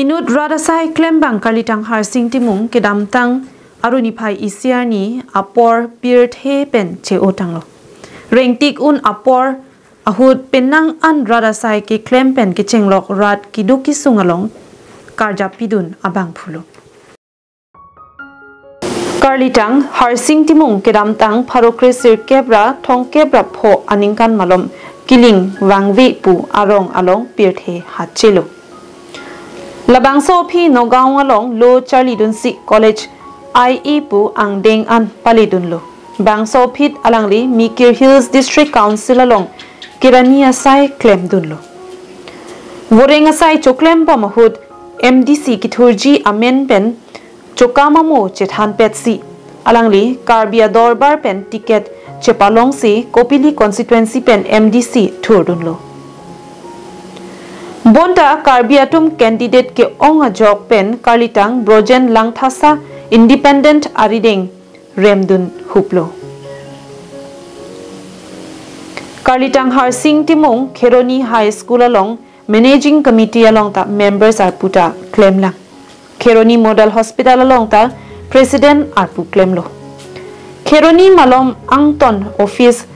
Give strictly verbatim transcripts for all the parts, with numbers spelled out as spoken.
Inut rat asai klembang Karlitang Harsing Timung kedamtang Aru niphai isi arni apor pirthe pen che-o tanglo. Rengtik un apor ahut penang an rat asai keklem pen kechenglok rat keduk kesung along karjap pidun abangphu lo. Karlitang Harsing Timung kedamtang pharo kre sirkep ra thomkep ra pho aningkan malom Kiling Vangve pu arong along pirthe hachelo. Labangso aphi Nagaon along lo charlidunsi college I A pu angdeng an palidunlo. Bangso aphi alangli Mikir Hills District Council along kerani asai klemdunlo. Voreng asai choklembom ahut M D C kithurji amen pen chokam amo chethanpetsi alangli Karbi adorbar pen ticket chepalongsi Kopili constituency pen M D C thurdunlo. Bonta Karbi atum candidate ke-ong ajok pen Karlitang Brojen Langthasa independent arideng remdun huplo. Karlitang Harsing Timung Kheroni High School along Managing Committee along ta members arpu ta klemlang. Kheroni Model Hospital along ta President arpu klemlo. Kheroni malom angton office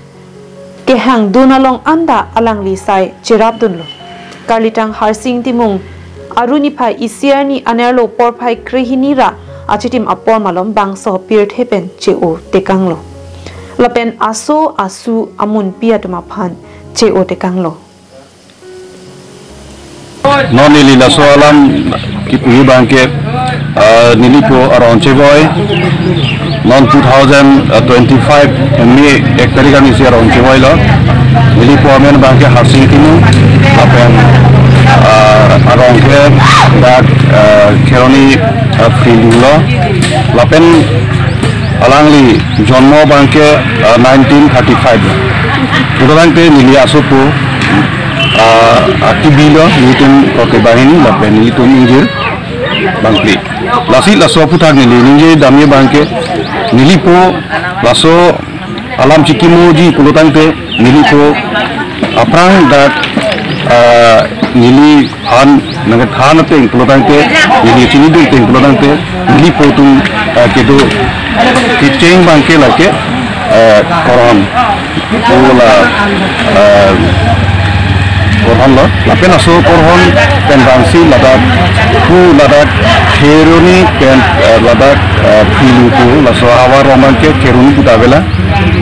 kehangdun along anta alangli sai cherapdunlo. Karlitang Harsing Timung Aru niphai isi arni anerlo porphai krehini ra achitim apor malom bangso pirthe pen che-o tekanglo. Lapen aso asu amunpi atum aphan che-o tekanglo. Non neli laso alam kipuji abangke, ah, nelipo arong chevoi. Non two thousand twenty-five May ek tarik arni si arong chevoilo. Nelipo amen abangke Harsing Timung. Lapen, ah, arong ke dak, ah, Kheroni, ah, Phililu lo. Lapen alangli jonmo abangke, ah, nineteen thirty-five lo. Pudalangte neli asopo, ah, ati bilo, nelitum kote banghini, lapen nelitum ingjir bangphli. Lasi laso aphuthak neli ningje damji abangke, nelipo laso alam chikimoji pulotangte, nelipo aphrang dak, ah, neli han, nangke than ateng pulotangte, neli chinidun ateng pulotangte, nelipo atum, ah, kedo kecheng abangke lake, ah, Korhon. Pu la, ah, Korhon lo, lapen laso Korhon pen bangsi ladak, pu ladak Kheroni pen, ah, ladak, ah, Phililu pu, laso ahavar abangke Kheroni pu ta avela,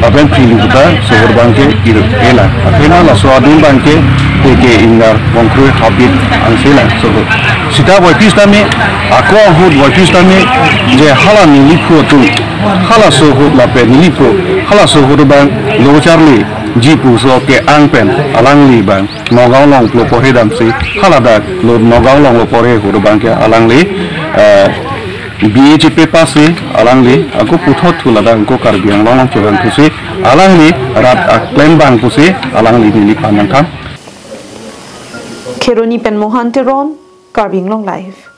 lapen Phililu pu ta sohor abangke ir-ela. Lapen laso adung abangke teke ingnar bongkrui hapit angse la sohor. Sita voiphit tame, ako ahut voiphit tame, je hala nelipo atum, halaso ahut lapen nelipo, halaso ahut abang lo charliji puso ke-ang pen alangli abang Nagaon along lo porhe damsi, haladak lo Nagaon along lo porhe ahut abangke alangli, eh, B A chepass si alangli ako puthot thu ladak ako Karbi Anglong along chevangthusi alangli rat aklembang pusi alangli neliphan nangkam. Kheroni pen Mohan Teron, Karbi Anglong Live.